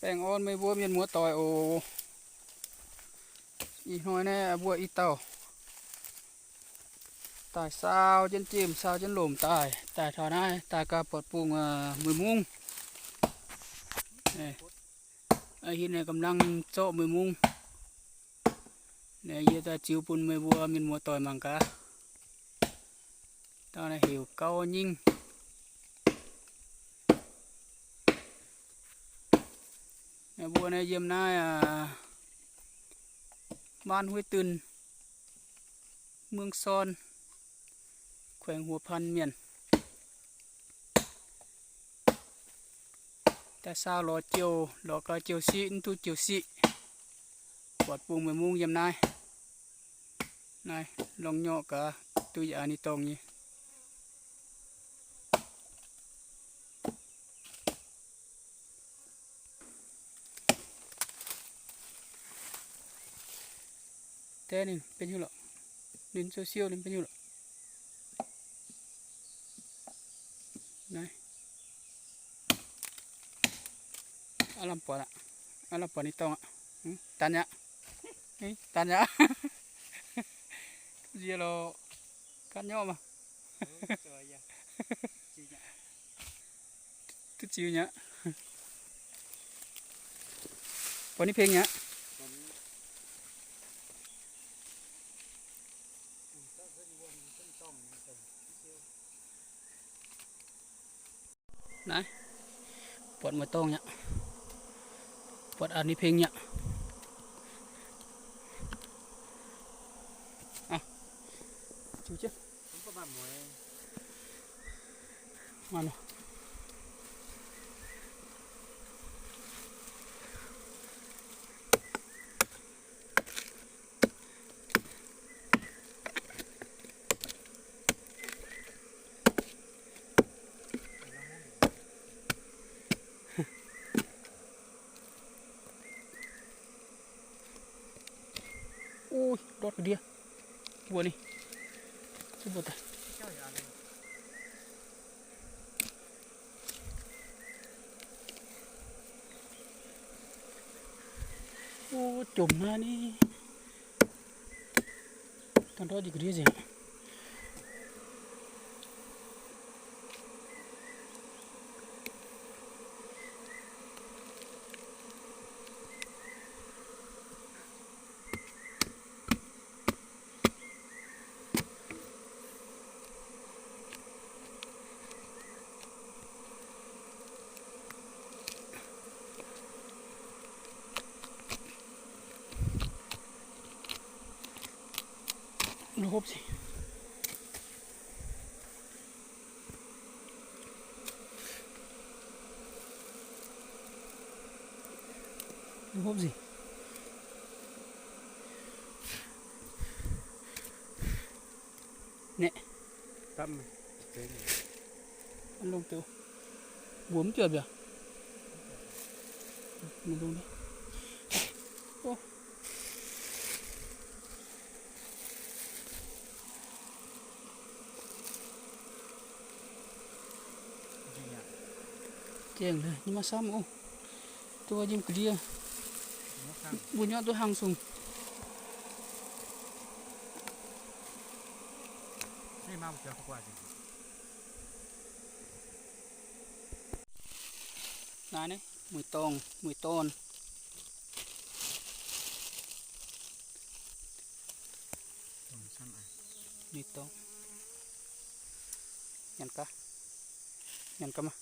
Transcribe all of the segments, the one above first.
ປງອ່ອນ ໃບບົວ ມຽນມົວຕອຍ ໂອ ອີກໜ້ອຍແນ່ ບົວອີເຕົ່າ ຕາຍ ຊາວຈົນເຈັມ ຊາວຈົນລົ້ມຕາຍ ຕາຍເທົ່ານາຍ ຕາຍກະປອດປຸງ ເອີ ໃບມຸງ ເອີ ອາຫິນກຳລັງເຈາະໃບມຸງ ແນ່ ເຢຍຕາຈິວປຸນ ໃບບົວ ມຽນມົວຕອຍ ມັງກະ ຕານະຫິວເກົ້າຍິງ ແມ່ບົວໃນຢ້ຽມນາຍ ອາ ບ້ານຫ້ວຍຕື່ນ ເມືອງຊອນ ແຂວງຫົວພັນ ມຽນ ແຕ່ຊາວລໍຈຽວ ລໍກະຈຽວຊິ ນະຕູຈຽວຊິ ປອດປຸງ ໃບມຸງ ຢ້ຽມນາຍ ນາຍ ລອງເຍາະກະຕຸ້ຍອານິຕົງນີ້ ແຕ່ນີ້ເປັນຢູ່ລະ ຫຼິ້ນໂຊຊຽວນີ້ເປັນຢູ່ລະ ນາຍ ອາລຳປອນອະ ອາລຳປອນນີ້ຕ້ອງອະ ຕັນຍະ ນີ້ ຕັນຍະ ເຢໂລ ກັນຍອມອະ ເອີ ສວຍຢະ ຈິງຍະ ຕຸດຈິວຍະ ປານນີ້ເພັງຍະ ນາຍ ປອດມວຍຕ້ອງຍະ ປອດອານິເພັງຍະ ອາ ຈູເຈ ມາເນາະ ໂອ້ຍ ດອດກະເດຍ ບົວນີ້ ສຸດບໍ່ຕາຍ ໂອ້ ຈົມມານີ້ ຕ້ອງດອດອີກກະເດຍຊິ. ລູກຮົບຊິ ລູກຮົບຊິ ແນ່ ຕຳ ອັນລົງເຕີ ບົວມັນເຈື່ອບເດ ມັນລົງເດ ໂອ້ ແຈ້ງເລີຍ ນີ້ມາຊ້ຳ ໂອ້ ຕົວຍິ້ມກະເດຍ ບຸນຍອດຕົວຫາງສູງ ໃຫ້ມາບໍ່ເທື່ອກວ່າຈິງ ນາຍນີ້ ມືຕອງ ມືຕອນ ມີຕອງ ຍັນກະ ຍັນກະມາ.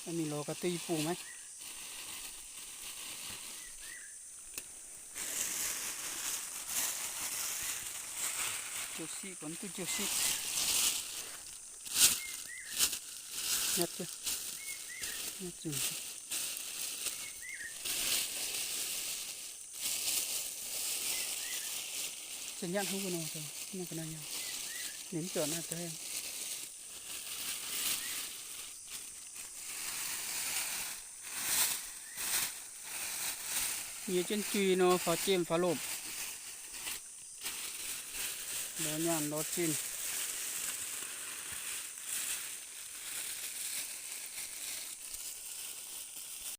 ອັນນີ້ລໍກະຕຸ້ຍປູໄໝ? ໂຈຊິກ່ອນ ຕຸ້ຍໂຈຊິ. ຍັດເຈົ້າ ຍັດເຈົ້າ ຈະຍັດເຮົາບໍ່ເນາະ ເຈົ້າ ຍັດກະໜ້າຍາວ ນີ້ມັນຈອດໜ້າແຕ່ ເຫຍື່ອຈົນຈຸຍເນາະ ຝາເຈັມຝາໂລບ. ລໍຍ່ານລໍຈີນ.